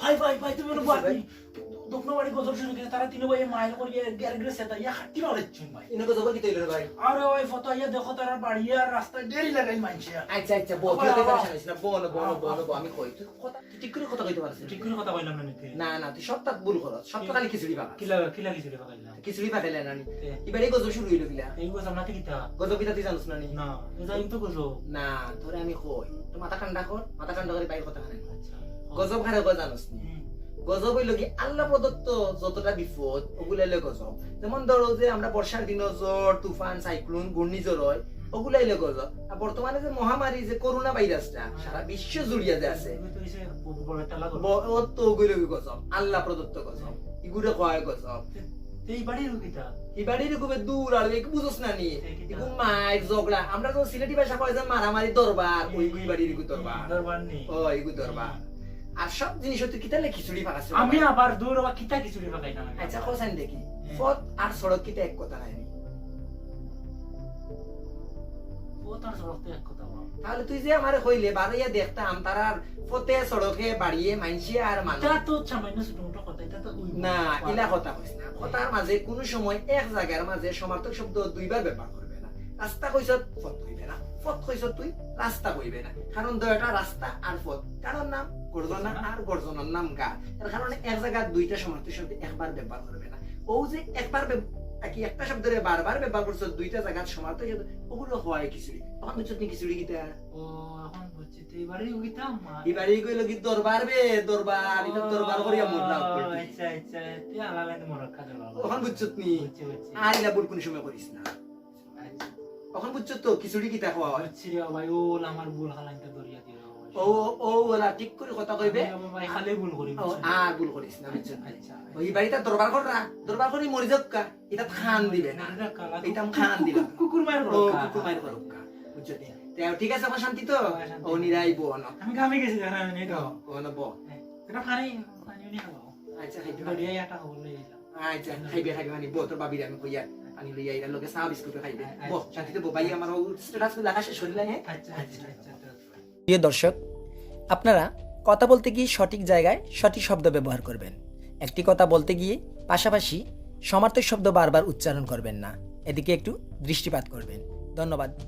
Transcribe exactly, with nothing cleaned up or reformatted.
ভাই, ভাই, ভাই, তুমি কিতা ভাই, ভাই? দক্ষিণ বাড়ি গজব শুরু করে, তারা তিন ভাই মায়ের করে গিয়ে গের গের সেটা ইয়া হাঁটি মারে চুন ভাই। ইনো গজব কিতা অইলো রে ভাই? আরে ভাই, ফটো আইয়া দেখো, তারা বাড়িয়ে আর রাস্তায় দেরি লাগাই মানছে। আচ্ছা আচ্ছা, বল, তুই আবার, তো আবার। পেরেশান হইস না, বল, বল, বল, বল, আমি কই, তুই কথা, তুই ঠিক করে কথা কইতে পারছিস না। ঠিক করে কথা কইলাম না নিতে। না না, তুই সব তাত ভুল করস, সব তো খালি খিচুড়ি পাকাস। কিলা কিলা খিচুড়ি পাকাইলাম? খিচুড়ি পাকাইলে না নি? এ, ইবারে গজব শুরু হইলো কিলা? এই গজব না কিতা? গজব কিতা তুই জানোস না নি? না, এ যাই তো গজব। না, তোরে আমি কই, তো মাথা ঠান্ডা কর, মাথা ঠান্ডা করে বাইর কথা খানে। আচ্ছা। গজব কারে কয় জানোস নি? হুম। গজব হইলো কি, আল্লাহ প্রদত্ত যতটা বিপদ, ওগুলা হইলো গজব। যেমন ধরো যে আমরা বর্ষার দিনে ঝড়, তুফান, সাইক্লোন, ঘূর্ণিঝড় হয়, ওগুলা হইলো গজব। আর বর্তমানে যে মহামারী, যে করোনা ভাইরাসটা সারা বিশ্ব জুড়িয়া যে আছে, এগুলো তো হইছে বড় একটা লাগল। ব- ও তো ওগুলো গজব, আল্লাহ প্রদত্ত গজব, এগুলো কয় গজব। এই বাড়ির কিতা? এই বাড়ির খুব দূর আর এক বুঝোস না নি, এই কিতা? এগু মায়ের ঝগড়া। আমরা তো সিলেটি ভাষা কয় যে মারামারি দরবার, ওই ওই বাড়ির এগু দরবার। দরবার নেই। ও, এগু দরবার। আর সব জিনিস তুই কিতালে খিচুড়ি পাকাস? আমি আবার দূর আবার কিতা খিচুড়ি পাকাইতাম আমি? আচ্ছা, কোসাইন দেখি, পথ আর সড়ক কিতা এক কথা নায় নি? পথ আর সড়ক তো এক কথা বাবা। তাহলে তুই যে আমারে কইলে বারইয়া দেখতাম, তারার পথে সড়কে বাড়িয়ে মাইনষে আর মানুষ। এটা তো সামান্য ছোট মোটো কথা, এটা তো ওই না, কথা। ইলা কথা কইস না। কথার মাঝে কোনো সময় এক জায়গার মাঝে সমার্থক শব্দ দুইবার ব্যবহার করবে না। রাস্তা কইছ, পথ কইবে না, পথ কইছ তুই, রাস্তা কইবে না। কারণ দুইটা রাস্তা আর পথ, কারোর নাম গর্জনা আর গর্জনার নাম গার। এর কারণে এক জায়গার দুইটা সমার্থক শব্দ একবার ব্যবহার করবে না। ও যে একবার ব্যব- কি একটা শব্দরে বারবার ব্যবহার করছ দুইটা জায়গার সমার্থক শব্দ, ওগুলো হয় খিচুড়ি। তখন বুঝছো তুই খিচুড়ি কিতা? ও, এখন বুঝছি, তুই বাড়ি উগিতাম মা। এবারে কইলো কি দরবার বে, দরবার, এটা দরবার করিয়া মরলাম। আচ্ছা, আচ্ছা, তুই আলাদা মরক খাতে বাবা। তখন বুঝছত নি? বুঝছি, বুঝছি। আর ইলা ভুল কোনো সময় করিস না। আচ্ছা। তখন বুঝছত তো খিচুড়ি কিতা কওয়া হয়? বুঝছি রে ভাই, ও আমার ভুল হালাইতে দরিয়া দিও। ও, ও, ওলা ঠিক করে কথা কইবে। আমি বাবা ভাই খালি ভুল করি, ও, বুঝছি। আর ভুল করিস না, বুঝছত নি? আচ্ছা। ওই বাড়িটা দরবার কররা, দরবার করি মরি যাক কা, এটা খান দিবে না। এটা কালা এটা কুকুর- খান দিবে। কুকুর মার ও, করো কা। কুকুর মার করুক কা। বুঝছত নি? তে ঠিক আছে, আমার শান্তি তো? শান্তি। ও, নিরাই বো না। আমি গামে গেছি, জানা নেই তো। ও, না, বো। এটা পানি, পানি উনি খাবো। আচ্ছা, খাইবে। বাড়িয়ে একটা খবর লই এলাম। আচ্ছা, খাইবে, খাইবে, মানে, বো, তোর বাবিরে আমি কইয়া, পানি লইয়া এরা লগে চা বিস্কুট খাইবে। বো, শান্তিতে বো, ভাই, আমার ও স্ট্যাটাস লেখা শেষ করিলা, হ্যাঁ? আচ্ছা, আচ্ছা, আচ্ছা, আচ্ছা। প্রিয় দর্শক, আপনারা কথা বলতে গিয়ে সঠিক জায়গায় সঠিক শব্দ ব্যবহার করবেন। একটি কথা বলতে গিয়ে পাশাপাশি সমার্থক শব্দ বারবার উচ্চারণ করবেন না, এদিকে একটু দৃষ্টিপাত করবেন। ধন্যবাদ।